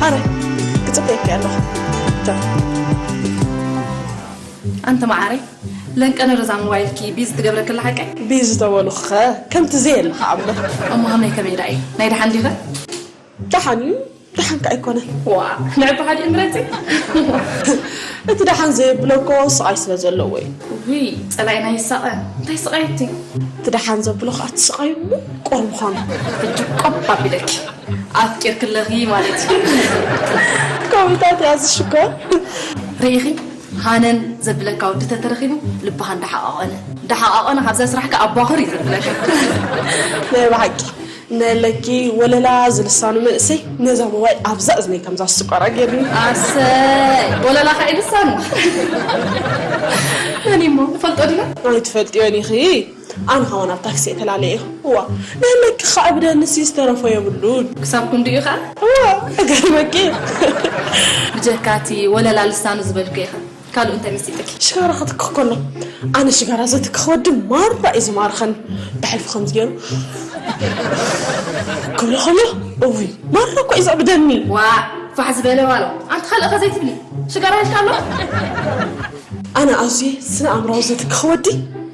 ሃረ፣ ክጽበየኪ ኣለኹ። ቻው። ኣንቲ መዓረይ፣ ለንቀነ ሮዛ ሞባይልኪ ቢዚ ትገብረክላ ሓቀይ? ቢዚ ተበሉኸ ከምቲ ዘየለ ከኣ እምበር። እሞ ሃመይ ከመይ ደኣ እዩ? ናይ ደሓን ዲኸ? ደሓን እዩ፣ ደሓን ከኣ ኣይኮነን። ዋ፣ ንዕቢ ሓዲኡ ምረጺ። እቲ ደሓን ዘየብሎ እኮ ስቓይ ስለ ዘለዎ እዩ። ውይ፣ ጸላኢና ይሳቐ። እንታይ ስቓይ እቲ? እቲ ደሓን ዘብሎ ከኣ እቲ ስቓይ እሞ ቁሩብ ምዃኑ። ሕጂ ቆብ ኣቢለኪ። ኣፍቂርክለኺ ማለት እዩ። ከምኡታት እያ ዝሽኮር። ርኢኺ? ሃነን ዘብለካ ወዲ ተተረኺቡ ልብኻ እንዳሓቓቐነ፣ እንዳሓቓቐነ ካብዛ ስራሕ ከኣ ኣባኽር እዩ ዘብለካ። ናይ ብሓቂ ነለኪ ወለላ ዝልሳኑ መንእሰይ ነዛ ሞባይል ኣብዛ እዝነይ ከምዛ ስቆራ ገይርኒ። ኣሰይ፣ ወለላ ከኣ ይልሳኑ። መን እሞ ንፈልጦ ዲና? ኣይትፈልጥዮን ኢኺ። ኣነ ኸማን ኣብ ታክሲ እየ ተላለየ። እዋ፣ ነለኪ ኸኣ ብደንሲ ዝተረፎ የብሉን። ክሳብ ክንድኡ ኸኣ? እዋ፣ እገርመኪ። ብጀካ እቲ ወለላ ልሳኑ ዝበልኩ ኢኻ። ካልእ እንታይ መሲጥኪ? ሽጋራ ክትክኽ ከሎ፣ ኣነ ሽጋራ ዘትክኽ ወዲ ማራ እዩ ዝማርኸኒ። ብሕልፊ ከምዚ ገይሩ ክብሎ ከሎ፣ እውይ፣ ማራ እኮ እዩ ዘዕብደኒ። ዋ፣ ፋሕ ዝበለ ዋሎ። ኣንቲ ካልእ ኸ ዘይትብሊ? ሽጋራ ኢልካ ኣሎ? ኣነ ኣዝየ ስነ ኣእምራዊ ዘትክኽ ወዲ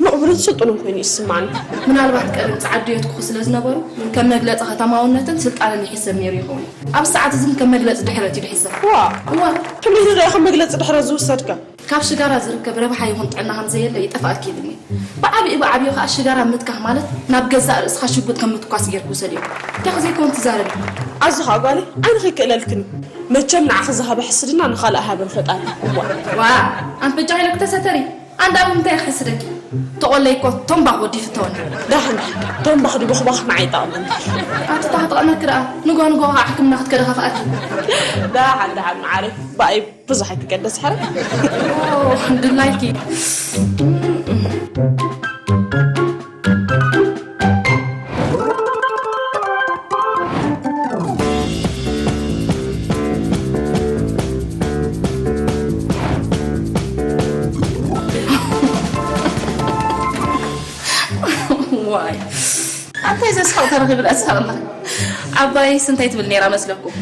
ምዕቡልን ስልጡንን ኮይኑ እዩ ዝስምዓኒ። ምናልባት ቀደም ጸዓዱ የትክኹ ስለ ዝነበሩ፣ ከም መግለጺ ከተማውነትን ስልጣነን ይሕሰብ ነይሩ ይኸውን። ኣብዚ ሰዓት እዚ ግን ከም መግለጺ ድሕረት እዩ ዝሕሰብ። ዋ! እዋ! ከመይ ኢሉ ደኣ ከም መግለጺ ድሕረት ዝውሰድካ? ካብ ሽጋራ ዝርከብ ረብሓ ይኹን ጥዕና ከም ዘየለ ይጠፍኣኪ ኢሉኒ። ብዓቢኡ ብዓቢኡ ከኣ ሽጋራ ምትካኽ ማለት ናብ ገዛእ ርእስኻ ሽጉጥ ከም ምትኳስ ጌርካ ውሰድዮ። እንታይ ከ ዘይኮን ትዛረቢ? ኣዚ ኸኣ ጓለይ ዓይንኺ ይክእለልክን እዩ። መቸም ንዓኺ ዝሃበ ሕስድና ንኻልእ ኣይሃበን ፈጣሪ። እዋ። ዋ፣ ኣንፈጃ ኢለ ክተሰተሪ። ኣንዳ ኣብ ምንታይ ክሕስደኪ? ተቖለይ እኮ ቶምባኽ ወዲ ይፍተወኒ። ዳሕን ዳሕን ቶምባኽ ድዩ ቦኽባኽ ንዓይ ይጠቕመኒ። ኣቲ ታኽ ጠቕመኪ ደኣ። ንጎ ንጎ ኸዓ ሕክምና ክትከዲ ከፍኣኪ። ዳሓን ዳሓን መዓረይ። ብኣይ ብዙሕ ኣይትገደስ ሕረ። ኦ፣ ድላይኪ። ዋይ። ኣንታይ ዘስሕቕ ተረኺቡ ደኣ ስሕቕ ኣለኻ? ዓባይስ እንታይ ትብል ነይራ መስለኩም?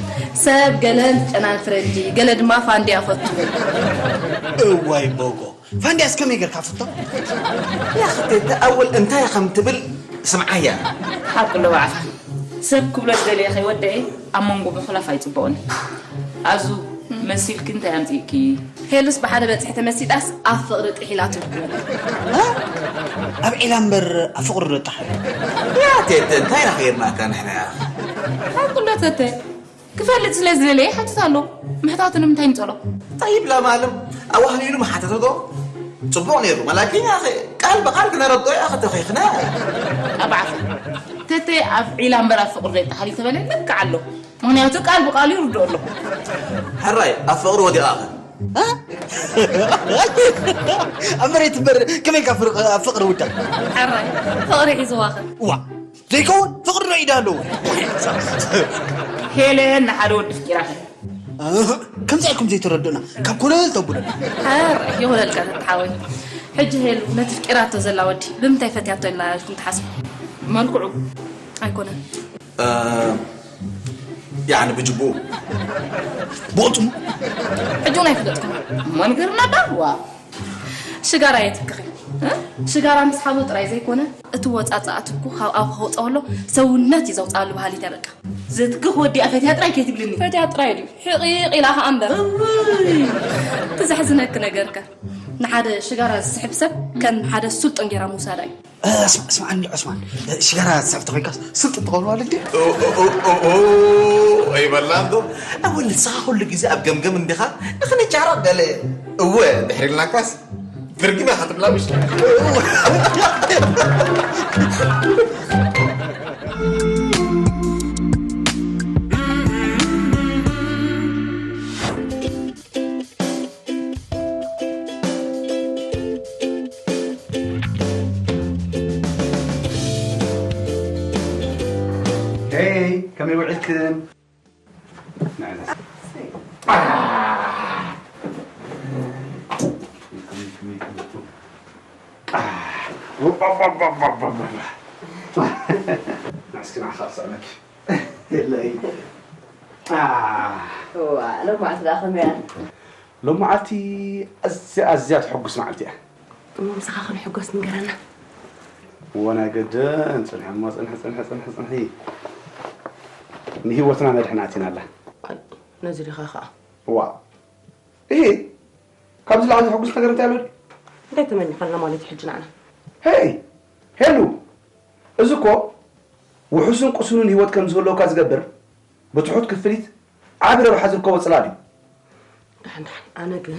ሰብ ገለ ጨናን ፍረንጂ፣ ገለ ድማ ፋንድያ ፈቱ። እዋይ ቦጎ፣ ፋንድያስ ከመይ ጌርካ ፍቶ? ያ ኸቴተ፣ ኣወል እንታይ ከም ትብል ስምዓያ። ሓቁ ኣለዎ ዓፋ። ሰብ ክብሎ ዝደለየ ከይወደኤ ኣብ መንጎ ምኹላፍ ኣይጽቡቕን። ኣዙ መሲልኪ እንታይ ኣምጺእኪ? ሄሉስ ብሓደ በጽሒ ተመሲጣስ ኣብ ፍቕሪ ጥሒላ ትብሉ። እ? ኣብ ዒላ እምበር ኣብ ፍቕሪ ዶ ጥሓል? ያ ቴተ፣ እንታይ ኢና ኸይድናካ ንሕና ያ? ሓቁ እንዶ ተተ፣ ክፈልጥ ስለ ዝደለየ ይሓትት ኣሎ። ምሕታቱ ንምንታይ ንጸሎ? ጠይብ ላማለም፣ ኣዋህሊሉ ምሓተተ ዶ? ጽቡቕ ነይሩ፣ መላኪን ያ ኸ ቃል ብቃል ክነረድኦ እያ ከተኺኽና። ኣባዕኸ። ተተ ኣብ ዒላ እምበር ኣብ ፍቕሪ ዘይጠሓል እዩ ተበለ ልክዕ ኣሎ። ምኽንያቱ ቃል ብቃሉ ይርድኦ ኣሎ። ሕራይ፣ ኣብ ፍቕሪ ወዲቓ ኣኸ? እ? ኣብ መሬት እምበር ከመይ ኢልካ ፍር-፣ ኣብ ፍቕሪ ውዳቕ? ሕራይ፣ ፍቕሪ ሒዝዋኸ? ዋ፣ ዘይከውን ፍቕሪ ዶ ኢዳ ኣለዎ? ሄለን ንሓደ ወዲ ፍቂራኸ? ኣህ፣ ከምዚ ኢልኩም ዘይተረድኡና፣ ካብ ኮለል ተብሉና። ኧረ፣ ይኹነልካ ተሓወይ። ሕጂ ሄሉ፣ ነቲ ፍቂራቶ ዘላ ወዲ ብምንታይ ፈትያቶ ኢልና ኢልኩም ትሓስቡ? መልክዑ ኣይኮነን። እ፣ ያዕኒ ብጅቡኡ። ቦቱ። ሕጂ እውን ኣይፈለጥኩም። እሞ ንገርና ዳ? ዋ። ሽጋራ የትክኺ። እ? ሽጋራ ምስ ሓዙ ጥራይ ዘይኮነ፣ እቲ ወጻጻእቲ እኮ ካብ ኣፉ ከውጽኦ ከሎ ሰውነት እዩ ዘውጽኣሉ በሃሊት እያ በቃ። ዘትክኽ ወዲኣ ፈትያ ጥራይ ከይትብልኒ። ፈትያ ጥራይ ድዩ? ሕቒቕ ኢላ ኸኣ እምበር። እውይ! እቲ ዘሕዝነኪ ነገርከ፣ ንሓደ ሽጋራ ዝስሕብ ሰብ ከም ሓደ ስልጡን ጌራ ምውሳዳ እዩ። እ፣ ስማ-፣ ስማዕኒ ዑስማን፣ እ፣ ሽጋራ ትስሕብ ተኾይንካስ ስልጡን ትኸውን ማለት ድዩ? ኦ፣ ኦ፣ ኦ፣ ኦ፣ ኦ፣ ኣይበላን ዶ? ኣወል፣ ንስኻ ኩሉ ግዜ ኣብ ገምገም እንዲኻ፣ ንኽንጫረቕ ገለ። እወ፣ ድሕሪ ኢልናካስ ብርግም ኢኻ ትብላ ምሽ? ሄይ፣ ከመይ ውዒልክን? ንዕለስ። ንዕስኪ ንዓኻ ክስዕመኪ። የለይ። ዋ፣ ሎማዓንቲ ደኣ ከመይ እያ? ሎማዓንቲ ኣዝያ፣ ኣዝያ ተሐጉስ መዓልቲ እያ። እሞ ምሳኻ ክንሕጎስ ንገረና። እወ፣ ናይ ገድን ጽንሒ እሞ፣ ጽንሒ፣ ጽንሒ፣ ጽንሒ፣ ጽንሒ። ንህይወትና መድሕን ኣቲናላ። ኣይ፣ ነዚ ዲኻ ኸኣ? ዋ። እሂ፣ ካብዚ ላዕሊ ዘሐጉስ ነገር እንታይ ኣሎ ድዩ? እንታይ ተመኒኾልና ማለት እዩ ሕጂ ንዓና? ሄይ፣ ሄሉ፣ እዚ እኮ ውሑስን ቅሱንን ህይወት ከም ዝህልወካ ዝገብር፣ ብትሑት ክፍሊት ዓቢ ረብሓ ዝርከቦ ጽላል እዩ። ደሓን፣ ደሓን፣ ኣነ ግን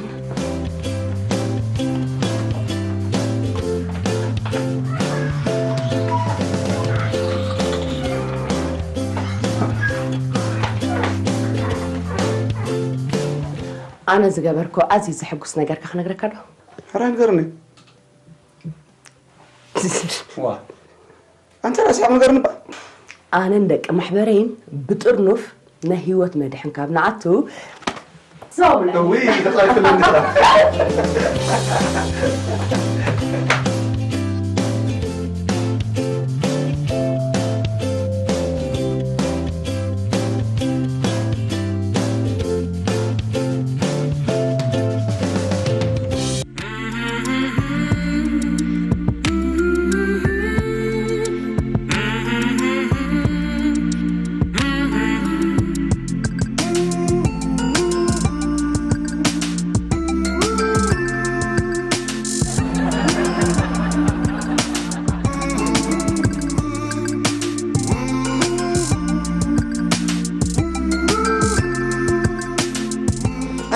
ኣነ ዝገበርኮ ኣዝዩ ዘሐጉስ ነገርካ ክነግረካ ዶ? ሕራይ ንገርኒ። ዋ። ኣንተ ራስኻ ነገር ንባ። ኣነን ደቂ ማሕበረይን ብጥርኑፍ ናይ ህይወት መድሕን ካብ ንኣቱ፣ ዞብለ። እውይ፣ ተጻሪፍለኒ ጥራሕ።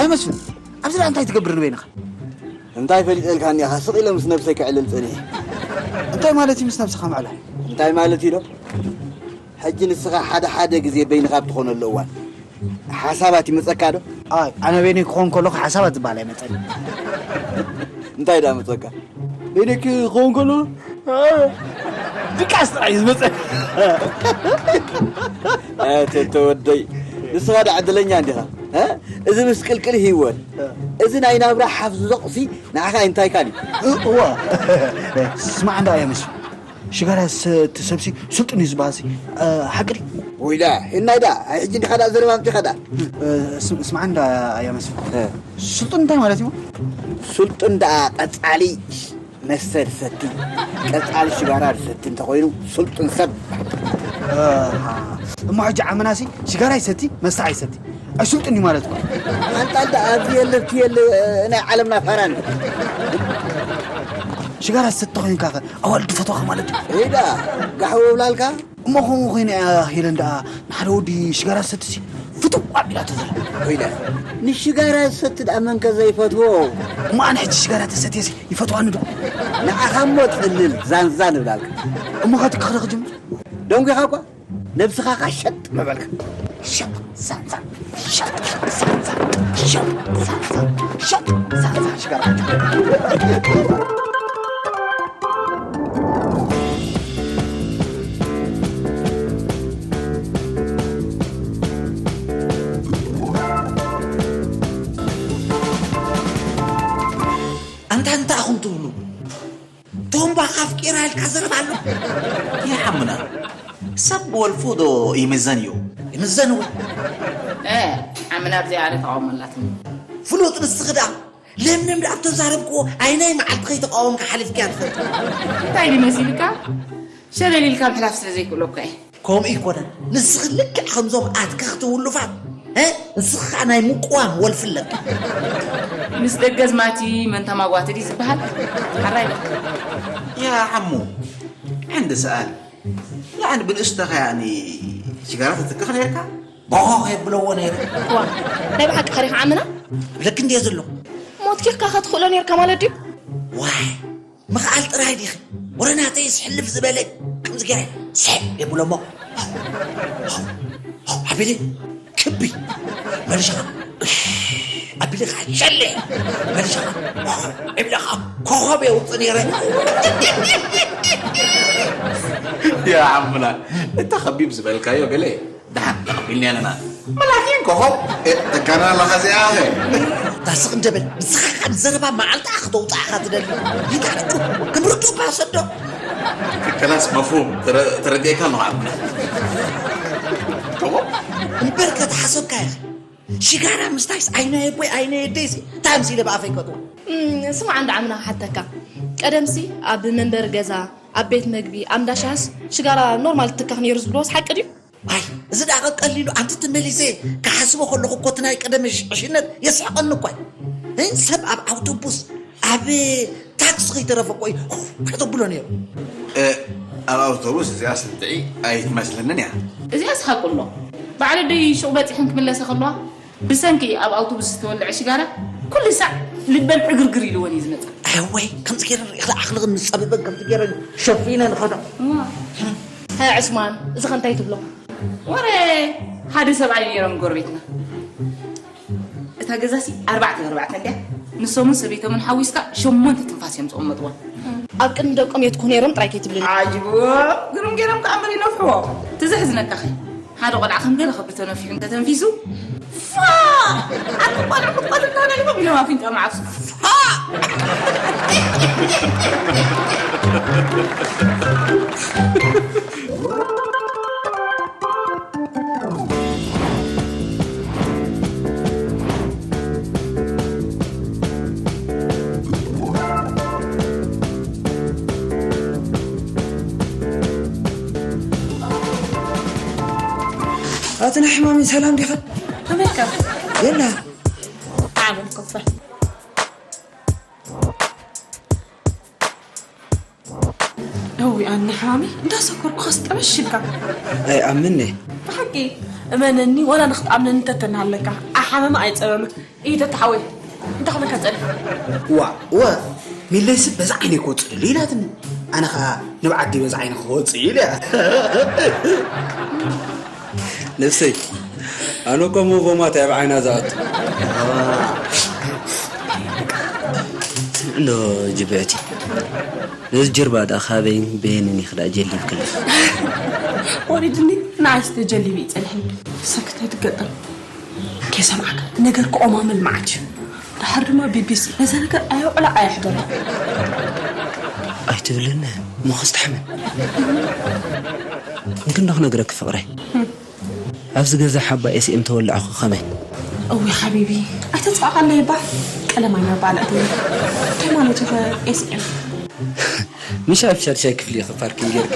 ኣይመስፍን፣ ኣብዚ ደኣ እንታይ ትገብር ንበይንኻ? እንታይ ፈሊጠልካኒ ኢኻ? ስቕ ኢለ ምስ ነብሰይ ከዕልል ጸኒሐ። እንታይ ማለት እዩ ምስ ነብስኻ ምዕላል? እንታይ ማለት እዩ ዶ? ሕጂ ንስኻ ሓደ ሓደ ግዜ በይንኻ ኣብ ትኾነሉ እዋን ሓሳባት ይመጸካ ዶ? ኣይ፣ ኣነ በይነይ ክኾን ከለኹ ሓሳባት ዝበሃል ኣይመጸኒ። እንታይ ደኣ መጸካ? በይነይ ክኾን ከሎ ድቃስ ጥራይ እዩ ዝመጸ። ኣተ ተወደይ፣ ንስኻ ደኣ ዕድለኛ እንዲኻ። እ? እዚ ምስቅልቅል ህይወት፣ እዚ ናይ ናብራ ሓፍ ዝዞቕሲ ንዓኻ እንታይ ካን እዩ? እ-፣ እዋ። ስማዕ እንዳ የምስ። ሽጋራ ዝሰቲ ሰብሲ ስልጡን እዩ ዝበሃልሲ፣ እ፣ ሓቂ ድዩ? ወይዳ፣ ህናይ ዳ፣ ኣይ ሕጂ እንዲኻ ዳ ዘረባ ኣምጺኻ ዳ። እ፣ ስም-፣ ስማዕ እንዳ ኣያ መስፍን። እ። ስልጡን እንታይ ማለት እዩ? ስልጡን ደኣ ቀጻሊ መስተ ዝሰቲ፣ ቀጻሊ ሽጋራ ዝሰቲ እንተኾይኑ ስልጡን ሰብ። ኣሃ። እሞ ሕጂ ዓመናሲ ሽጋራ ይሰቲ፣ መስተ ኣይሰቲ። ኣይ ስልጡን እዩ ማለት እኮ። ኣንታ ደኣ ኣብዚ የለ፣ ኣብቲ የለ፣ ናይ ዓለምና ፋራን። ሽጋራ ዝሰቲ ኮይንካ ኸ ኣዋልድ ፈትዋኻ ማለት እዩ? ሄዳ፣ ጋሕዊ ብላልካ? እሞ ከምኡ ኮይነ እያ ሄለን ደኣ ንሓደ ወዲ ሽጋራ ዝሰትሲ ፍትው ኣቢላቶ ዘላ ኮይና። ንሽጋራ ዝሰቲ ደኣ መን ከ ዘይፈትዎ? እሞ ኣነ ሕጂ ሽጋራ ተሰትየሲ ይፈትዋኒ ዶ? ንዓኻ እሞ ጽልል ዛንዛን እብላልካ። እሞ ኻትኪ ክረ ክጅምር? ደንጒኻ እኳ ነብስኻ ኸ ሸጥ ምበልካ። ሸጥ ዛንዛን፣ ሸጥ ዛንዛን፣ ሸጥ ዛንዛን፣ ሸጥ ዛንዛን ሽጋራ። ኣንታ እንታይ ኢኹም ትብሉ? ቶምባ ካፍቂራ ኢልካ ዘረባ ኣሎ? ይሓምና። ሰብ ወልፉ ዶ ይምዘን እዩ? ይምዘን እውን። እ፣ ዓምና ብዚኣ ኣነ ተቃውሞ ኣላትኒ። ፍሉጥ ንስኺ ደኣ ለምለም ደኣ ተዛረብክዎ ኣይናይ መዓልቲ ከይተቃወምካ ሓሊፍክያ ትፈልጥ። እንታይ ድዩ መሲልካ? ሸለል ኢልካ ምሕላፍ ስለ ዘይክእሎ እኮ እየ። ከምኡ ይኮነን። ንስኺ ልክዕ ከምዞም ኣትከኽቲ ውሉፋት፣ እ? ንስኺ ኸኣ ናይ ምቅዋም ወልፊ ኣለኪ። ምስ ደገዝማቲ መን ተማጓቲ ድዩ ዝበሃል? ሓራይ በል። ያ ዓሙ፣ ዕንዲ ሰኣል። ያዕኒ ብንእሽተኻ ያዕኒ ሽጋራ ትትክኽ ነይርካ? ቦኾኽ የብለዎ ነይረ። ዋ፣ ናይ ብሓቂ ኸሪኻ ዓምና? እብለኪ እንድየ ዘሎ። ሞት ኪርካ ኸትኽእሎ ነይርካ ማለት ድዩ? ዋይ፣ ምኽኣል ጥራይ ዲኺ? ወረ ናተይስ ሕልፍ ዝበለ ከምዚ ገይረ ስሕል የብሎ እሞ። ኣቢለ ክቢ መልሻ ኣቢለ ኸዓ ሸለ መልሻ እብለ ኸዓ ኮኾብ የውፅእ ነይረ። ያ ዓምና፣ እታ ኸቢብ ዝበልካዮ ገለ ደሓን ተቐቢልና ኣለና። መላኪን ኮኾብ፣ እ፣ ተጋና ኣለኻ እዚኣ፣ ኸ? ዳስቕ እንደበል፣ ንስኻ ካብ ዘረባ መዓልታ ከተውፅኣኻ ትደሊ። ይዳርኩ፣ ከም ርዱእ ባሰዶ። ከላስ መፍሁም፣ ተረ-፣ ተረዲኤካ ኣለኹ ዓምና። ኮኾብ? እምበር ከተሓሰብካ ኢኻ። ሽጋራ ምስታይስ ዓይነይ ኣቦይ፣ ዓይነይ ኣደይሲ፣ እንታይ ኣምሲለ ብኣፈይ ከእትዎ? እም፣ ስማዕ እንዳ ዓምና ክሓተካ። ቀደምሲ ኣብ መንበሪ ገዛ፣ ኣብ ቤት መግቢ፣ ኣብ እንዳ ሻሂስ ሽጋራ ኖርማል ትትከኽ ነይሩ ዝብልዎስ ሓቂ ድዩ? ኣይ፣ እዚ ደኣ ቀሊሉ፣ ኣንቲ ተመሊሰ ክሓስቦ ከለኹ እኮ እቲ ናይ ቀደም ዕሽ-፣ ዕሽነት የስሕቐኒ እኳ እዩ። እ፣ ሰብ ኣብ ኣውቶቡስ፣ ኣብ ታክሲ ከይተረፈ እኮ እዩ ከተብሎ ነይሩ። እ፣ ኣብ ኣውቶቡስ እዚኣ ስንጥዒ ኣይትመስለንን እያ። እዚኣስ ሓቁ ኣሎ። በዓል ኣደይ ሹቕ በጺሐን ክምለሳ ከለዋ፣ ብሰንኪ ኣብ ኣውቶቡስ ዝተወልዐ ሽጋራ፣ ኩሉ ሳዕ ልበን ዕግርግር ኢልወን እዩ ዝመጻ። ኣወይ፣ ከምዚ ገይረን ርኢኽላ ዓኽልኽን ምስ ጸበበን ከምዚ ገይረን ሸፊነን ኸዳ። እዋ። ሃ፣ ዕስማን፣ እዚ ኸ እንታይ ትብሎ? ወረ ሓደ ሰብኣይ ነይሮም ጎረቤትና። እታ ገዛሲ ኣርባዕተ ብኣርባዕተ እንድያ። ንሶምን ሰበይቶምን ሓዊስካ ሸሞንተ ትንፋስ እዮም ዝቕመጥዋ። ኣብ ቅድሚ ደቆም የትኩ ነይሮም ጥራይ ከይትብልኒ። ዓጅቦ፣ ግርም ገይሮም ከኣ እምበር ይነፍሕዎ። ትዘሕዝነካ ኸ? ሓደ ቆልዓ ከም ገለ ከብዲ ተነፊሑ እንተተንፊሱ፣ ፋ! ኣቲ ቆልዑ ክትቆልድ እንተኾነ ኢኹም ኢሎም ኣፍንጫኦም ዓብሱ። ፋ! ኣቲ ናይ ሕማመይ ሰላም ዲኻ? ከመይካ? የላ። ዓለም ክፈል። እዊ ኣነ ሓማሚ እንዳሰከርኩ ከስጠመሽ ኢልካ። ኣይ ኣምነ። ብሓቂ እመነኒ፣ ወላ ንክትኣምነኒ እንተተናሃለካ ኣሓመመ ኣይጸመመ። ኢደ ተሓወይ እንተ ክብለካ ጸኒሐ። ዋ፣ ወ፣ ሚለይስ በዛ ዓይነይ ክወጽእ ደልዩ ኢላትኒ። ኣነ ኸኣ ንብዓት ድዩ በዛ ዓይነ ክወጽእ ኢለ። ነብሰይ፣ ኣነ እኮ ሞጎማት እየ ኣብ ዓይና ዝኣቱ። እንዶ ጅብዕቲ። ነዚ ጀርባ ደኣ ካበይን በየንን ኢኺ ደኣ ጀሊብክለይ? ወሪድኒ ንዓይ ዝተጀሊበ ይጸንሐኒ። ሰክት ኣይትገጠም። ከይሰምዓካ ነገር ክቆማምል መዓት እዩ። ደሓር ድማ ቢቢሲ ነዚ ነገር ኣየውዕላ ኣየሕደራ። ኣይትብልኒ እሞ ከስተሕመን። እንክንዶ ክነግረኪ ፍቕረይ። ኣብዚ ገዛ ሓባ ኤስኤም ተወላዕኹ ከመይ? እዊ ሓቢቢ፣ ኣይተጽባዕካለይ እባ። ቀለማኛ ባልዕ ትብል። እንታይ ማለት እዩ ከ ኤስኤም? ምሽ ኣብ ሻድሻይ ክፍሊ ኢኺ ፓርኪንግ ጌርኪ።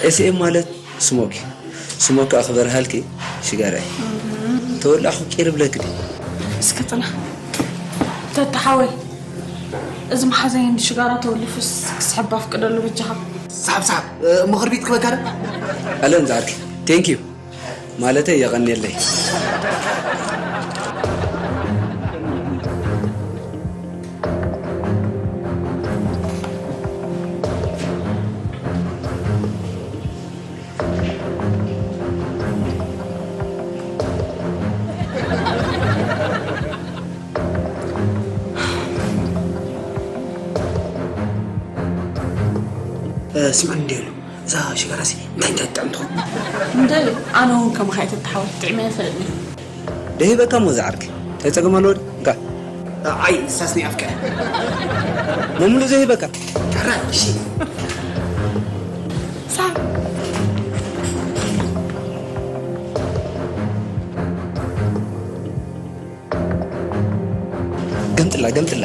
ኤስኤም ማለት ስሞክ እዩ። ስሞክ ከኣ ክበርሃልኪ ሽጋራ እዩ። ተወላዕኹ ቂር ብለኪ ድዩ? እስከ ጥና። ተተሓወይ፣ እዚ መሓዘይ እንዲ ሽጋራ ተወሊፉስ ክስሕብ ኣፍቅደሉ በጃኻ። ሳብ ሳብ፣ እ፣ ምኽሪ ቤት ክበካ ዶ? ኣለን ዝዓርከይ። ቴንክ ዩ። ማለተይ የቐንየለይ። ስምዕ እንዲ፣ እዛ ሽጋራሲ እንታይ እንታይ ትጥዕም ትኾን? እንታይ? ኣነ እውን ከማኻ ኣይተተሓወት ጥዕመ ኣይፈልጥን። ደሂበካ እሞ ዝዓርኪ እንታይ ጸገም ኣለዎ? እንካ። ኣይ ንሳስ ናይ ኣፍቀረ። መምሉ ዘይበካ። ራ እሺ። ሳም። ገምጥላ ገምጥላ።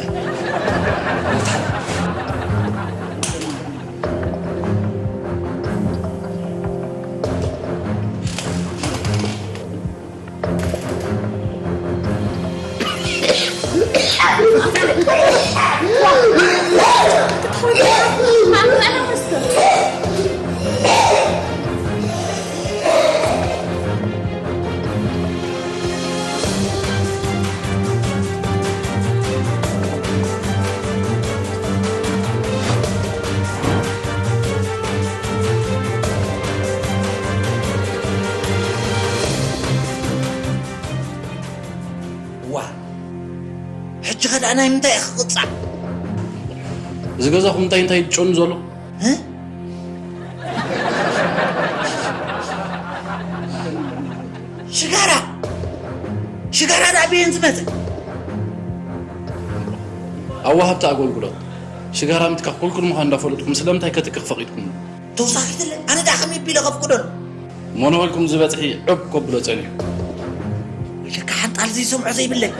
ዋ፣ ሕጂ ኸ ደኣ ናይ ምንታይ ኢኺ ክቕጻዕ? እዚ ገዛኹም እንታይ እንታይ ጨኑ ዘሎ? እ? ሽጋራ! ሽጋራ ደኣ ብየን ዝመጸ? ኣብ ወሃብቲ ኣገልግሎት ሽጋራ ምትካኽ ክልኩል ምዃኑ እንዳፈለጥኩም ስለምንታይ ከትክኽ ፈቒድኩም? ተወሳኺትለ ኣነ ደኣ ከመይ ቢለ ከፍቅዶ? ሞኖበልኩም ዝበጽሒ ዕብ ከብሎ ጸኒሑ። ወይለካ ሓንጣል ዘይሰምዖ ዘይብለይ።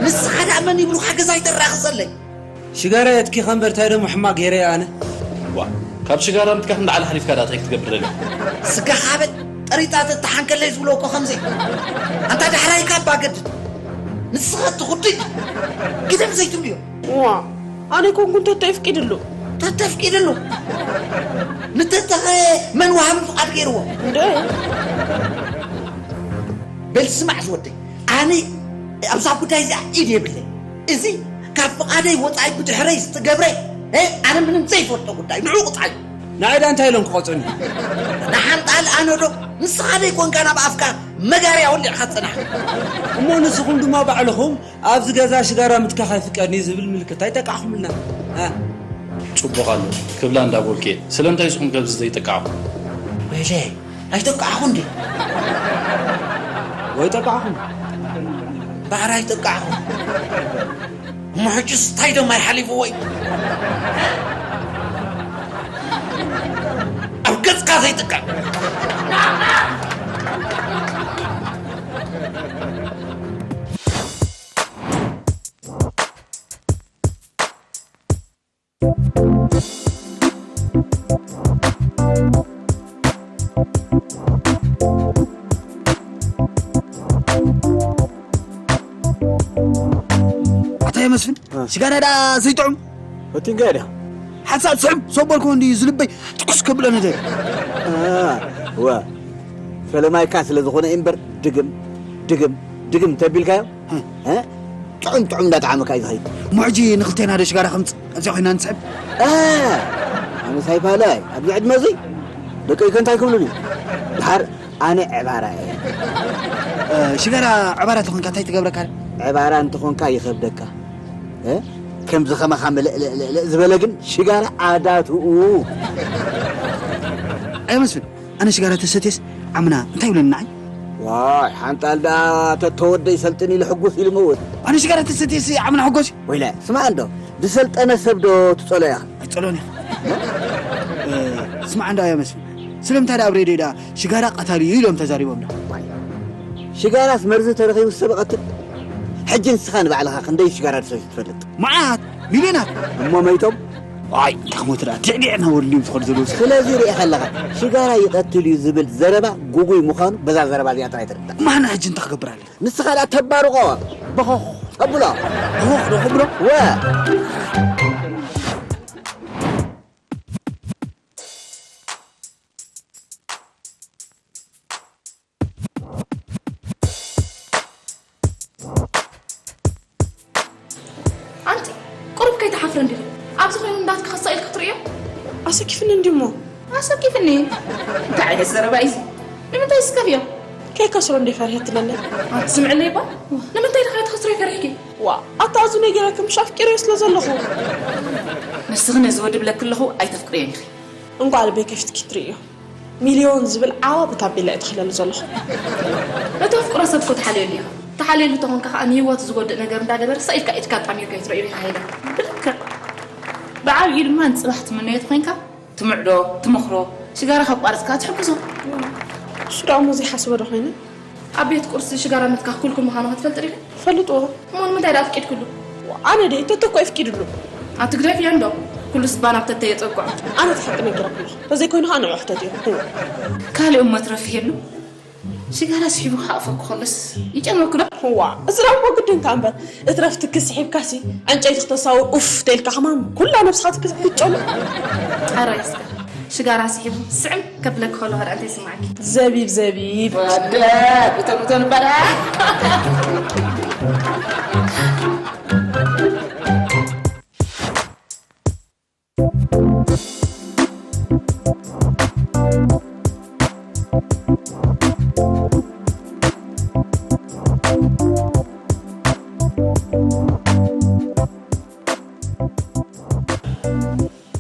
ንስኻ ደኣ መን ይብሉኻ ገዛይ ተራኽሰለይ? ሽጋራ የትኪኻ እምበር እንታይ ደሞ ሕማቕ ገይረ ኣነ? ዋ፣ ካብ ሽጋራ ምትካኽ ንላዕሊ ሓሊፍካ ደኣ እንታይ ክትገብር ደሊኻ? ስጋኻ በል ጠሪጣ ተተሓንከለይ ዝብሎ እኮ ከምዚ። ኣንታ ዳሕራይካ እባ ገድድ። ንስኻ ትኹድድ። ግደም ዘይትብልዮ። ዋ፣ ኣነ ኮንኩ እንተተፍቂድሉ። ተተፍቂድሉ? ንተተኸ መን ወሃቢ ፍቓድ ገይርዎ? እንደ በል ስማዕ ዝወደይ፣ ኣነ ኣብዛ ጉዳይ እዚኣ ኢድ የብለይ። እዚ ካብ ፍቓደይ ወጻኢ ብድሕረይ ዝተገብረ፣ እ፣ ኣነ ምንም ዘይፈልጦ ጉዳይ፣ ንዑ ቁጻይ። ንኣይ ደኣ እንታይ ኢሎም ክቐጽዑኒ? ንሓንጣል ኣነ ዶ? ንስኻ ደይ ኮንካ ናብ ኣፍካ መጋርያ ወሊዕካ ዝጸናሕካ? እሞ ንስኹም ድማ ባዕልኹም ኣብዚ ገዛ ሽጋራ ምትካኽ ኣይፍቀድን እዩ ዝብል ምልክት ኣይጠቃዕኹምልና። እ? ጽቡቕ ኣሎ ክብላ እንዳበልኩ እየ። ስለምንታይ ኢኹም ከብዚ ዘይጠቃዕኹም? ወይለይ፣ ኣይጠቃዕኹን ድዩ? ወይ ጠቃዕኹም? ባዕራ ኣይጠቃዕኹን። እሞ ሕጅስ እንታይ ደም ኣይሓሊፍዎ እዩ? ኣብ ገጽካ ዘይጥቀም። ኣታ የመስፍን፣ እ። ሽጋራ ደኣ ዘይጥዑም? ፈቲንካ ድያ? ሓንሳብ ስሕብ ሰበልኮ እንዲ ዝልበይ ትኩስ ከብሎ ነደ። እ፣ ወ፣ ፈለማይካ ስለ ዝኾነ እምበር ድግም፣ ድግም፣ ድግም እንተቢልካዮ፣ እ። እ? ጥዑም ጥዑም እንዳጠዓመካ እዩ ዝኸይድ። እሞ ሕጂ ንኽልቴና ዶ ሽጋራ ከምጽእ? ኣብዚኣ ኮይና ንስሕብ? እ፣ ኣነ ሳይፋላይ፣ ኣብዚ ዕድመ እዚ ደቀይ ከ እንታይ ክብሉኒ? ድሓር ኣነ ዕባራ እየ። እ፣ ሽጋራ ዕባራ ተኾንካ እንታይ ትገብረካ? ዕባራ እንተኾንካ ይኸብደካ። እ? ከምዚ ኸማኻ ምልእልእልእልእ ዝበለ ግን ሽጋራ ዓዳትኡ። ኣየ መስፍን፣ ኣነ ሽጋራ ተሰትየስ ዓምና እንታይ ይብለኒ ንዓይ? ዋይ፣ ሓንጣል ደኣ ተተወደይ ሰልጥን ኢሉ ሕጉስ ኢሉ ምውት። ኣነ ሽጋራ ተሰትየስ ዓምና ሕጎስ እዩ። ወይለ፣ ስማዕ እንዶ፣ ዝሰልጠነ ሰብ ዶ ትጸሎ ኢኻ? ኣይጸሎን ኢኻ። እ፣ ስማዕ እንዶ ኣየ መስፍን፣ ስለምንታይ ደኣ ኣብ ሬድዮ ደኣ ሽጋራ ቀታሊ እዩ ኢሎም ተዛሪቦም ደኣ? ዋይ፣ ሽጋራስ መርዚ ተረኺቡ ሰብ ይቐትል። ሕጂ ንስኻ ንባዕልኻ ክንደይ ሽጋራ ዝሰትዩ ትፈልጥ? መዓት፣ ሚልዮናት። እሞ መይቶም? ኣይ፣ እንታይ ክሞት ደኣ፣ ዲዕዲዕ እናበሉ ድዮም ዝኸዱ ዘለዉ? ስለዚ ርኢኻ ኣለኻ፣ ሽጋራ ይቐትል እዩ ዝብል ዘረባ ጉጉይ ምዃኑ በዛ ዘረባ እዚኣ ጥራይ ትርዳእ። ማና ሕጂ እንታይ ክገብር ኣለኒ? ንስኻ ደኣ ተባርቖ፣ በኾኽ ተብሎ። በኾኽ ዶ ክብሎ? ወ። ኣይትሓፍርን ዲኺ? ኣብዚ ኮይኑ እንዳትካ ክሳቕ ኢልካ ክትርእዮ? ኣሰኪፍኒ እንዲሞ። ኣሰኪፍኒ? እንታይ ዓይነት ዘረባ እዩ እዚ? ንምንታይ ስከፍዮ? ከይከስሮ እንደ ፈርሄት ትለለይ። ኣቲ ስምዕለይ እባ፣ ንምንታይ ድኻ ትኸስሮ ፈሪሕኪ? ዋ፣ ኣታ ኣዙ ነይ ገይረኪ ምሽ ኣፍቂረዮ ስለ ዘለኹ። ንስኺ ነዚ ወዲ ብለኪ ኣለኹ ኣይተፍቅርዮን ኢኺ። እንቋዕ ልበይ ከፊትኪ ትርእዮ። ሚልዮን ዝብል ዓዋ ብታቤላ እየ ተኽለሉ ዘለኹ። እቲ ኣፍቅሮ ሰብ እኮ ተሓልየሉ ኢኻ። ተሓልየሉ ተኾንካ ከኣ ንህይወቱ ዝጎድእ ነገር እንዳገበረ ሳኢልካ ኢድካ ኣጣሚርካ ይትረእዩ ኢኻ ሄዳ። ብልክዕ። ብዓብዩ ድማ ንጽባሕ ትምነዮ ተኾይንካ ትምዕዶ፣ ትመኽሮ፣ ሽጋራ ከቋርጽ ከኣ ትሕግዞ። እሱ ደኣ እሞ ዘይሓስቦ ዶ ኾይነ? ኣብ ቤት ቁርሲ ሽጋራ ምትካኽ ክልኩል ምዃኑ ክትፈልጥ ዲኺ? እፈልጥዎ። እሞ ንምንታይ ደኣ ኣፍቂድክሉ? ኣነ ድየ? ተተ እኮ የፍቂድሉ። ኣቲ ግደፍዮ እንዶ። ኩሉስ ባና ኣብ ተተ የጸግዖ። ኣነ እቲ ሓቂ ነጊረኩ ኣለኹ። ተዘይኮይኑ ከኣ ንዑ ሕተትዮ። ህዋ። ካልእ እሞ ትረፊ የሉ? ሽጋራ ስሒቡ ክሓቕፈኪ ከሎስ ይጨንወኪ ዶ? ህዋ። እዚ ደኣ እሞ ግድን ከኣ እምበር። እትረፍ ትኪ ስሒብካሲ ዕንጨይቲ ክተሳውር ኡፍ ተይልካ ከማን ኩላ ነብስኻ ትኪ ክትጨኑ። ኣረ እስከ ሽጋራ ስሒቡ ስዕም ከብለኪ ከሎ ከ እንታይ ይስምዓኪ? ዘቢብ ዘቢብ። ወደ ብተን ብተን እባ ደኣ።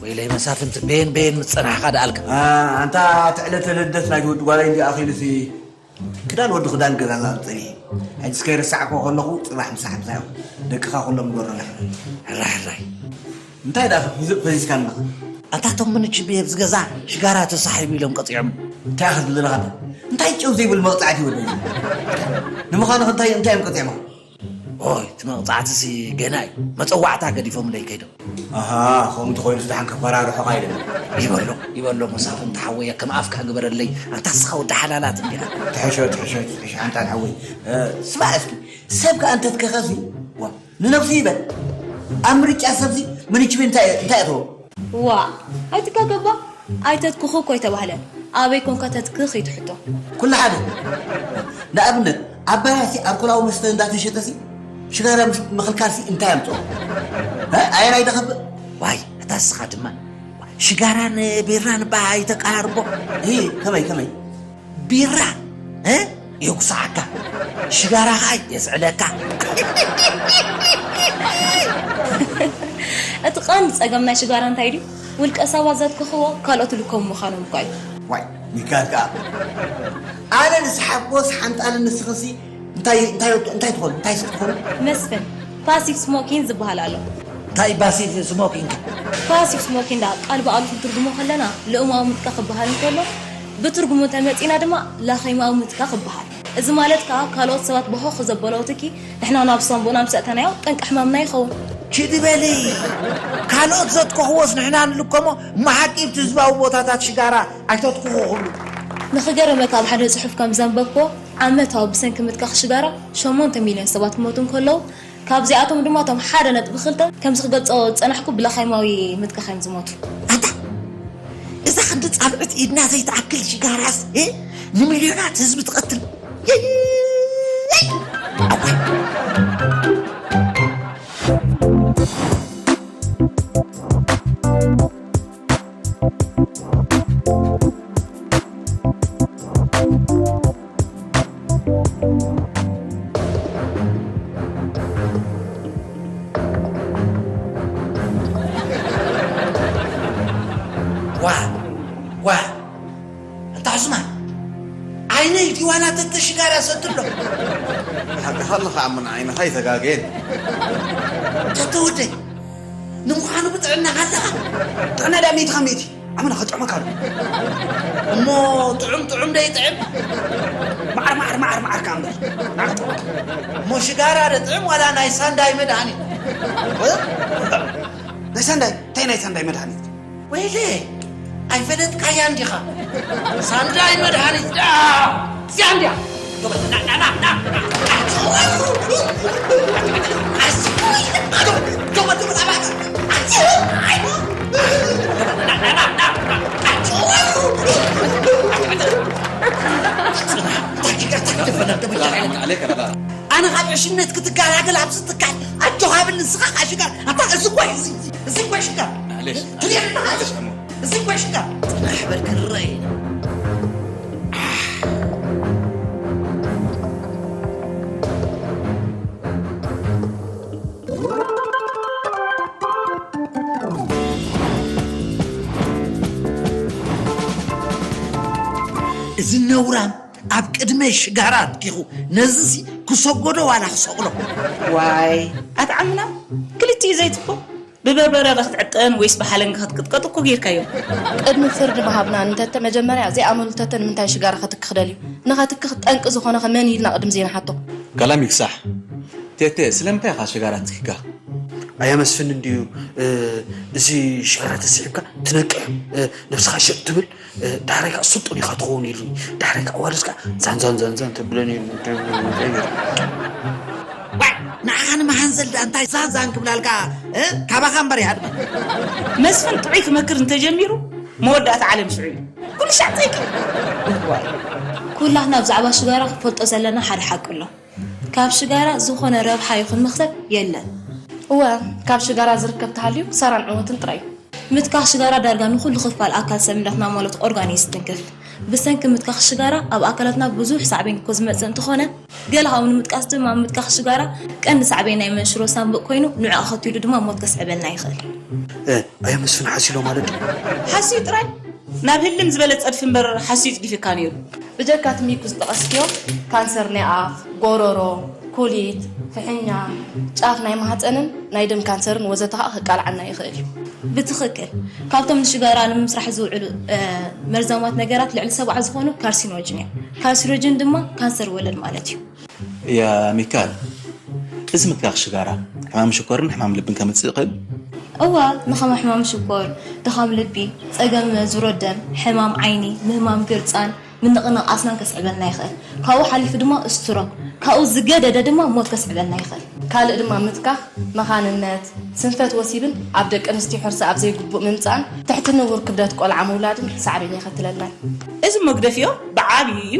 ወይለይ መሳፍንቲ፣ በየን በየን ምጸናሕኻ ደኣልካ? ኣ፣ ኣንታ እቲ ዕለተ ልደት ናይ ወዲ ጓለይ እንዲ ኣኺሉሲ፣ ክዳን ወዲ ክዳን ገዛና ጸኒሑ። ሕጂ እስከ ይረሳዕኮ ከለኹ ጽባሕ ምሳሕ ምሳሕ ደቅኻ ኩሎም ንገሮም። ሕራይ፣ ሕራይ። እንታይ ደኣ ፈዚ-፣ ፈዚዝካና? ኣታ ቶም ምንችብ ኣብዚ ገዛ ሽጋራ ተሳሒቡ ኢሎም ቀጺዖም። እንታይ ክትብል ዘለኻ? እንታይ ጨው ዘይብል መቕጻዕቲ ወደይ? ንምዃኑ እንታይ፣ እንታይ እዮም ቀጺዖም? ኦይ፣ እቲ መቕጻዕትሲ ገና እዩ። መጸዋዕታ ገዲፎምለይ ከይዶም። ኣሃ፣ ከምኡ እንተኾይኑስ ደሓን ከፈራርሑኻ ኢለ። ይበሎ፣ ይበሎ መሳፍንቲ ሓወይ፣ ከም ኣፍካ ግበረለይ። ኣንታ እስኻ ወዲ ሓላላት እንዲኻ። ትሕሾ፣ ትሕሾ፣ ትሕሾ፣ ሓንጣል ሓወይ። እ፣ ስማዕ እስኪ፣ ሰብ ከኣ እንተትከኸሲ፣ ዋ፣ ንነብሱ ይበል። ኣብ ምርጫ ሰብሲ ምንችቢ እንታይ፣ እንታይ እተዎ? ዋ፣ ኣይትጋገባ፣ ኣይተትክኹ እኮ ኣይተባህለን። ኣበይ ኮንካ ተትክኽ እዩ እቲ ሕቶ። ኩሉ ሓደ። ንኣብነት፣ ኣብ በራሲ ኣልኮላዊ መስተ እንዳተሸጠሲ፣ ሽጋራ ምስ ምኽልካልሲ እንታይ ኣምጽኦ? እ? ኣየናይ ደኸብእ? ዋይ፣ ኣታ እስኻ ድማ ሽጋራን ቢራን እባ ኣይተቀራርቦ። እ፣ ከመይ፣ ከመይ? ቢራ፣ እ? የጉስዓካ። ሽጋራ ኸኣ የስዕለካ። እቲ ቀንዲ ጸገም ናይ ሽጋራ እንታይ ድዩ? ውልቀ ሰባት ዘትክኽዎ ካልኦት ልኮም ምዃኖም እኳ እዩ። ዋይ፣ ሚካል ከኣ። ኣነ ንስሓብኮስ ሓንጣልን ንስኽሲ እንታይ፣ እንታይ፣ እንታይ ትኾኑ? እንታይ ስኽ ትኾኑ? መስፍን፣ ፓሲቭ ስሞኪን ዝበሃል ኣሎ። እንታይ ፓሲቭ ስሞኪንግ? ፓሲቭ ስሞኪንግ ደኣ ቃል ብቓሉ ክትትርጉሞ ከለና ልኡማዊ ምትካኽ ክበሃል እንከሎ፣ ብትርጉሙ እንተመጺእና ድማ ላኸይማዊ ምትካኽ ይበሃል። እዚ ማለት ከኣ ካልኦት ሰባት ብሆኽ ዘበለው ትኪ ንሕና ናብ ሳንቡእና ምስ ኣእተናዮ ጠንቂ ሕማምና ይኸውን። ችዲ በሊ! ካልኦት ዘትከኽዎስ ንሕና ንልከሞ፣ እሞ ሓቂ ኣብቲ ህዝባዊ ቦታታት ሽጋራ ኣይተትክኹ ክብሉ። ንኽገርመካ ኣብ ሓደ ጽሑፍ ከም ዘንበብክዎ፣ ዓመታዊ ብሰንኪ ምትካኽ ሽጋራ ሸሞንተ ሚልዮን ሰባት ክሞቱ እንከለዉ፣ ካብዚኣቶም ድማ እቶም ሓደ ነጥቢ ክልተ ከምዚ ክገልጾ ዝጸናሕኩ ብላኻይማዊ ምትካኽ እዮም ዝሞቱ። ኣታ እዛ ክንዲ ጻብዕቲ ኢድና ዘይትኣክል ሽጋራስ፣ እ፣ ንሚልዮናት ህዝቢ ትቐትል። የይ! ኣዋይ! ዋ፣ ዋ፣ ኣታ ዑስማን፣ ዓይነይ ድዩ ዋላ ተተ ሽጋራ ሰቲ ኣሎ? ሓቅኻ ኣለኻ፣ ኣሙን ዓይንኻ ኣይተጋገየን። ተተ ወደይ፣ ንምዃኑ ብጥዕናኻ ኣለኻ? ጥዕና ድኣ ሚእቲ ካብ ሚእቲ። ኣመና ከጥዕመካ ኣሎ። እሞ ጥዑም ጥዑም ዶ ይጥዕም? መዓር፣ መዓር፣ መዓር፣ መዓር ከኣ እምበር። መዓር ጥዑም። እሞ ሽጋራ ዶ ጥዕም ዋላ ናይ ሳንዳይ መድሃኒት? እ? ናይ ሳንዳይ? እንታይ ናይ ሳንዳይ መድሃኒት? ወይለ፣ ኣይፈለጥካያን ዲኻ? ሳንዳይ መድሃኒት ደኣ እዚኣ እንድያ። ኣነ ካብ ዕሽነት ክትገላገል ኣብዚ ትካል ኣጆ ተዋብል ንስኻ ካሽጋር ኣታ እዚ ጓይ እዚ እዚ ጓይ ሽጋር ማለሽ ትሪኦ ኣለኻ? ማለሽ እሞ እዚ ጓይ ሽጋር ጽናሕ በል ክንረኣይ ኢና። እዚ ነውራም ኣብ ቅድመይ ሽጋራ ኣድኪኹ ነዚሲ ክሰጎዶ ዋላ ክሰቕሎ። ዋይ ኣትዓምና ክልቲኡ ዘይትኮ ብበርበረ ክትዕጠን ወይስ ብሓለንጋ ክትቅጥቀጥ እኮ ጌርካዮ። ቅድሚ ፍርዲ ምሃብና ንተተ መጀመርያ ዘይኣመሉ ተተ ንምንታይ ሽጋራ ከትክኽ ደልዩ? ንኸትክኽ ጠንቂ ዝኾነኸ መን እዩ ኢልና ቅድሚ ዘይንሓቶ? ከላም ይግሳሕ። ቴቴ ስለምንታይ ኢኻ ሽጋራ ትኪካ? ኣያ መስፍን እንድዩ እዚ ሽጋራ ተስሒብካ ትነቅሕ ነብስኻ ሸጥ ትብል ዳሕራይ ከዓ ስጡን ኢኻ ትኸውን ኢሉኒ ዳሕራይ ከዓ ዋልስ ከዓ ዛንዛን ዛንዛን ተብለኒ ዋይ ንዓኻ ንመሃንዘል ዳ እንታይ ዛንዛን ክብላልካ ካባኻ እምበር ይሃድማ መስፍን ጥዑይ ክመክር እንተጀሚሩ መወዳእታ ዓለም ሽዑ እዩ ኩሉ ሻዕ ፀይቂ ኩላትና ብዛዕባ ሽጋራ ክንፈልጦ ዘለና ሓደ ሓቂ ኣሎ ካብ ሽጋራ ዝኾነ ረብሓ ይኹን መኽሰብ የለን። እወ፣ ካብ ሽጋራ ዝርከብ ተሃልዩ ክሳራን ዕንወትን ጥራይ እዩ። ምትካኽ ሽጋራ ዳርጋ ንኹሉ ክፋል ኣካል ሰብነትና ማለት ኦርጋን እዩ ዝትንክፍ። ብሰንኪ ምትካኽ ሽጋራ ኣብ ኣካላትና ብዙሕ ሳዕቤን እኮ ዝመጽእ እንተኾነ፣ ገለ ካብኡ ንምጥቃስ ድማ ምትካኽ ሽጋራ ቀንዲ ሳዕቤን ናይ መንሽሮ ሳንቡእ ኮይኑ ንዕኡ ኣኸቲሉ ድማ ሞት ከስዕበልና ይኽእል። ኣየ መስፍን ሓሲሎ ማለት ድዩ? ሓስዩ ጥራይ ናብ ህልም ዝበለ ጸድፊ እምበር ሓስዩ ይጽድፍ እካ ነይሩ። ብጀካ እቲ ሚጉ ዝጠቐስክዮ ካንሰር ናይ ኣፍ፣ ጎረሮ፣ ኩሊት፣ ፍሕኛ፣ ጫፍ ናይ ማህፀንን ናይ ደም ካንሰርን ወዘተ ከዓ ከቃልዓና ይኽእል እዩ። ብትኽክል ካብቶም ንሽጋራ ንምስራሕ ዝውዕሉ መርዛማት ነገራት ልዕሊ ሰብዓ ዝኾኑ ካርሲኖጅን እዮም። ካርሲኖጅን ድማ ካንሰር ወለድ ማለት እዩ። ያ ሚካል፣ እዚ ምትካኽ ሽጋራ ሕማም ሽኮርን ሕማም ልብን ከምጽእ ይኽእል? እወ፣ ንኸም ሕማም ሽኮር፣ ድኻም ልቢ፣ ጸገም ዙሮ ደም፣ ሕማም ዓይኒ፣ ምህማም ግርጻን ምንቕናቕ ኣስናን ከስዕበልና ይኽእል። ካብኡ ሓሊፉ ድማ ስትሮክ፣ ካብኡ ዝገደደ ድማ ሞት ከስዕበልና ይኽእል። ካልእ ድማ ምትካኽ መኻንነት፣ ስንፈት ወሲብን ኣብ ደቂ ኣንስትዮ ሕርሲ ኣብ ዘይግቡእ ምምጻእን ትሕቲ ንቡር ክብደት ቆልዓ ምውላድን ሳዕቤን የኸትለልና እዩ። እዚ መግደፊኦ ብዓብዩ እዩ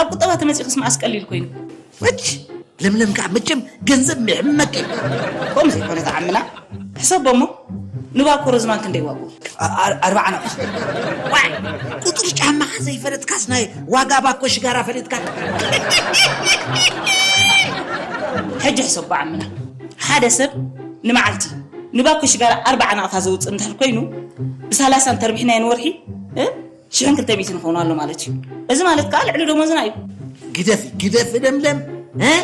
ኣብ ቁጠባ ተመጺኡ ክስምዓስ ቀሊል ኮይኑ። እች ለምለም ከዓ መቸም ገንዘብ ምሕመቂ ከምኡ ዘይኮነ ተዓምና ሕሰቦ እሞ ንባኮ ሮዝማን ክንደይ ዋግኡ ኣርባዓ ናቕስ ዋይ ቁፅሪ ጫማኻ ዘይፈለጥካስ ናይ ዋጋ ባኮ ሽጋራ ፈሊጥካ ሕጂ ሕሰቦ ዓምና ሓደ ሰብ ንመዓልቲ ንባኮ ሽጋራ ኣርባዓ ናቕታ ዘውፅእ እንድሕር ኮይኑ ብሳላሳ እንተርቢሕናዮ ንወርሒ ሽሕን ክልተ ሚእትን ይኸውን ኣሎ ማለት እዩ። እዚ ማለት ከዓ ልዕሊ ደሞዝና እዩ። ግደፊ ግደፊ ለምለም እ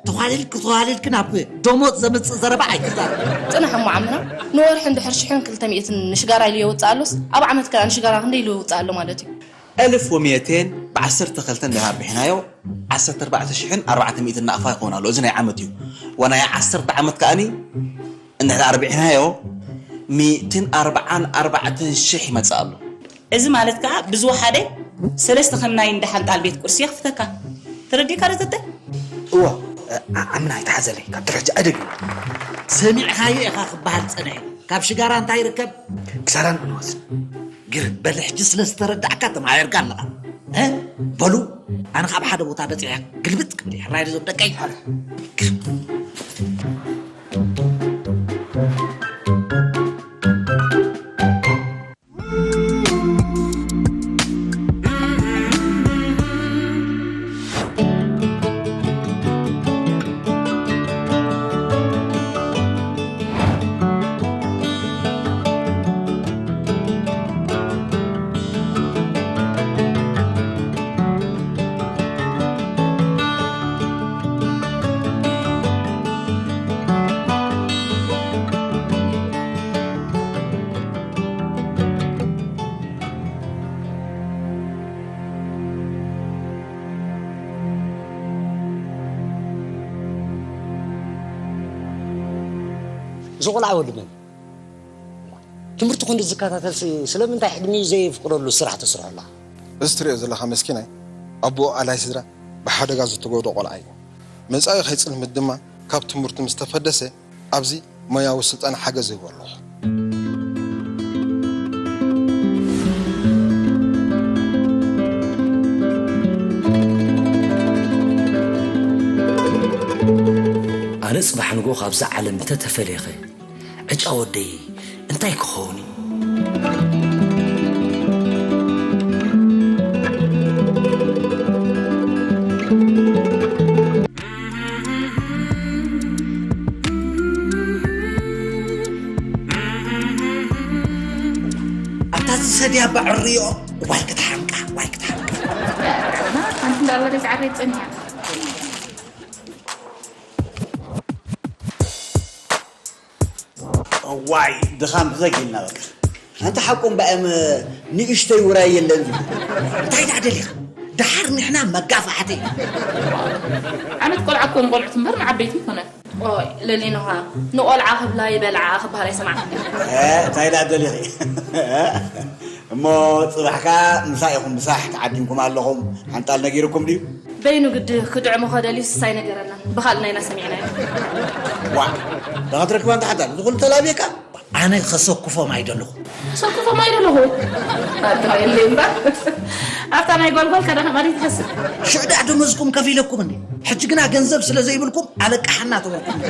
ተዃሊልኪ ተዃሊልኪ ናብ ደሞዝ ዘምፅእ ዘረባ ኣይትዛረቢ። ፅናሕ እሞ ዓምና ንወርሒ እንድሕር ሽሕን ክልተ ሚእትን ንሽጋራ ኢሉ የውፅእ ኣሎስ ኣብ ዓመት ከዓ ንሽጋራ ክንደይ ኢሉ የውፅእ ኣሎ ማለት እዩ። ألف ومائتين بعشرة خلتن لها ربحنايو عشرة أربعة شحن أربعة مائة نقفا يكون له إذن عمتيو وانا يا عشرة عمت كأني እንድሕር ኣርቢዕናዮ ሚእትን ኣርብዓን ኣርባዕተን ሽሕ ይመጽእ ኣሎ። እዚ ማለት ከኣ ብዝወሓደ ሰለስተ ከም ናይ እንዳ ሓንጣል ቤት ቁርሲ የኽፍተካ። ተረዲእካ ዶ ተተ? እወ፣ ኣ- ኣምና ኣይተሓዘለይ። ካብ ትሕቲ ኣደግ ሰሚዕኻዮ ኢኻ ክበሃል ጸንሐ። ካብ ሽጋራ እንታይ ይርከብ? ክሳራን ዕንወትን። ግርም በል ሕጂ ስለ ዝተረዳእካ ተማሂርካ ኣለኻ። እ? በሉ ኣነ ካብ ሓደ ቦታ በጺሐ ግልብጥ ክብል እየ። ሕራይ ዶ ዞም ደቀይ? ግርም። እዚ ቆልዓ ወዲ መን? ትምህርቲ ክንዲ ዝከታተልሲ ስለምንታይ ዕድሚኡ ዘየፍቅደሉ ስራሕ ተስርሖ ኣለኻ? እዚ ትሪኦ ዘለኻ መስኪናይ ኣቦኡ ኣላይ ስድራ ብሓደጋ ዝተጎድኦ ቆልዓ እዩ። መጻኢኡ ከይጽልምት ድማ ካብ ትምህርቱ ምስ ተፈደሰ ኣብዚ ሞያዊ ስልጠና ሓገዝ ይህቦ ኣለኹ። ንጽባሕ ንግሆ ካብዛ ዓለም እንተተፈለየኸ፣ ዕጫ ወደይ እንታይ ክኸውን እዩ? ኣብታ ዝሰድያ በዕርዮ ዋይ ክትሓንቃ፣ ዋይ ክትሓንቃ። ሓንቲ እንዳለ ዛዕባ ይጸንያ። ዋይ ድኻም ብዘጊልና በቃ። ኣንተ ሓቁ እምበኣም ንእሽተይ ውራይ የለን ዝብል። እንታይ ደኣ ደሊኻ? ደሓር ንሕና መጋፋሕቲ። ዓመት ቆልዓ እኮ ንቆልዑት እምበር ንዓበይቲ ይኮነን። ኦይ ለሊኖኻ፣ ንቆልዓ ክብላ ይበልዓ ክበሃል ኣይሰማዕኩን። እ፣ እንታይ ደኣ ደሊኺ? እሞ ጽባሕ ከኣ ምሳእ ኢኹም ምሳሕ ተዓዲምኩም ኣለኹም። ሓንጣል ነጊርኩም ድዩ? በይኑ ግዲ ክድዕሞ ከደልዩ ስሳይ ነገረና። ብኻልእ ናይና ሰሚዕናዮ። ዋ፣ ደኻ ትረክባ እንተ ሓንጣል፣ እዚ ኩሉ ተላብየካ? ኣነ ከሰኩፎም ኣይደለኹ። ሰኩፎም ኣይደለኹ። ኣታ የለ እምበር። ኣብታ ናይ ጓልጓል ከዳ ከማሪ ትሐስብ። ሽዕ ደኣ ደመዝኩም ከፊለኩም እንዴ? ሕጂ ግና ገንዘብ ስለ ዘይብልኩም ኣለቃሓና ተበልኩም።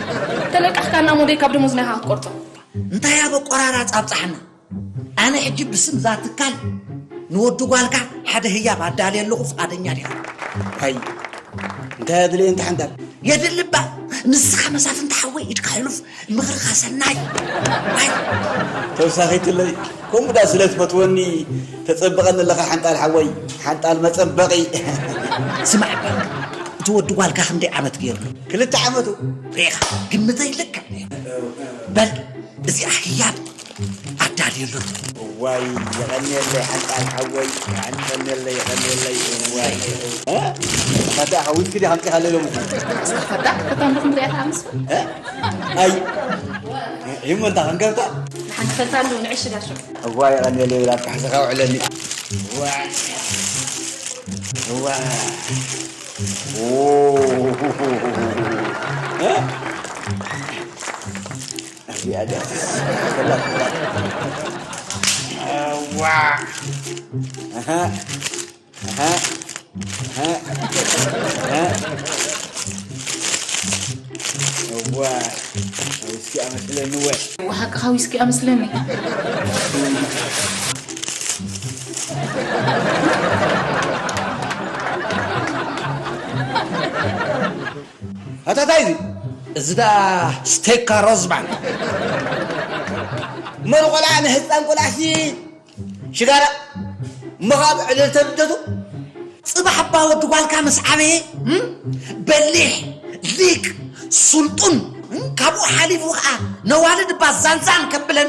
ተለቃሕካና ሞደይ ካብ ደሞዝና ኢኻ ክትቆርጾ። እንታይ ኣብ ቆራራ ጻብጻሕና? ኣነ ሕጂ ብስም እዛ ትካል ንወዲ ጓልካ ሓደ ህያብ ኣዳልየ ኣለኹ፣ ፍቓደኛ ዲኻ? ኣይ፣ እንታይ ኣድልየ እንተ ሓንጣል? የድሊ እባ፣ ንስኻ መሳፍንቲ ሓወይ ኢድካ ሕሉፍ፣ ምኽርኻ ሰናይ። ኣይ። ተውሳኺትለይ፣ ከምኡ ዳ ስለ ትፈትወኒ ተጸብቐኒ ኣለኻ ሓንጣል ሓወይ፣ ሓንጣል መጸበቒ። ስማዕ እባ፣ እቲ ወዲ ጓልካ ክንደይ ዓመት ገይሩ? ክልተ ዓመቱ። ሬኻ፣ ግምተይ ልክዕ ነይሩ። በል፣ እዚኣ ህያብ ኣዳልየሉ። እዋይ፣ የቐንየለይ ሓንጣል ሓወይ፣ የቐንየለይ፣ የቐንየለይ፣ እዋይ። እ? ፈታ፣ ሓዊስኪ ዲኻ ኣምጺኻለይ ሎሚ? ፈታ፣ ፈታ፣ እንዲኹም ሪኣኻ ኣምስኩ? እ? ኣይ፣ ይመንታ ክንገብታ? ንሓንቲ ፈታ ኣለዉ፣ ንዕሽጋ ሽዑ። እዋይ፣ የቐንየለይ፣ ብላ ኣትሓሕዝኻ ውዕለኒ። እዋይ። እዋይ። ኦ። እ? እዚኣ ደስ ክትብላ ክትብላ። እዋ። ኣሃ። ኣሃ። ኣሃ። ኣሃ። እዋ። ዊስኪ ኣመስለኒ ወ። እዋ፣ ሓቅኻ ዊስኪ ኣመስለኒ። ኣታ ታይ እዚ? እዚ ደኣ ስቴካ ሮዝማን። መን ቆልዓ ንህፃን ቆልዓሲ ሽጋራ ምኻብ ዕለተ ልደቱ? ጽባሕ እባ ወዲ ጓልካ ምስ ዓበየ፣ እም? በሊሕ፣ ሊቅ፣ ሱልጡን፣ እም? ካብኡ ሓሊፉ ኸዓ ነዋልድ እባ ዛንዛን ከብለን።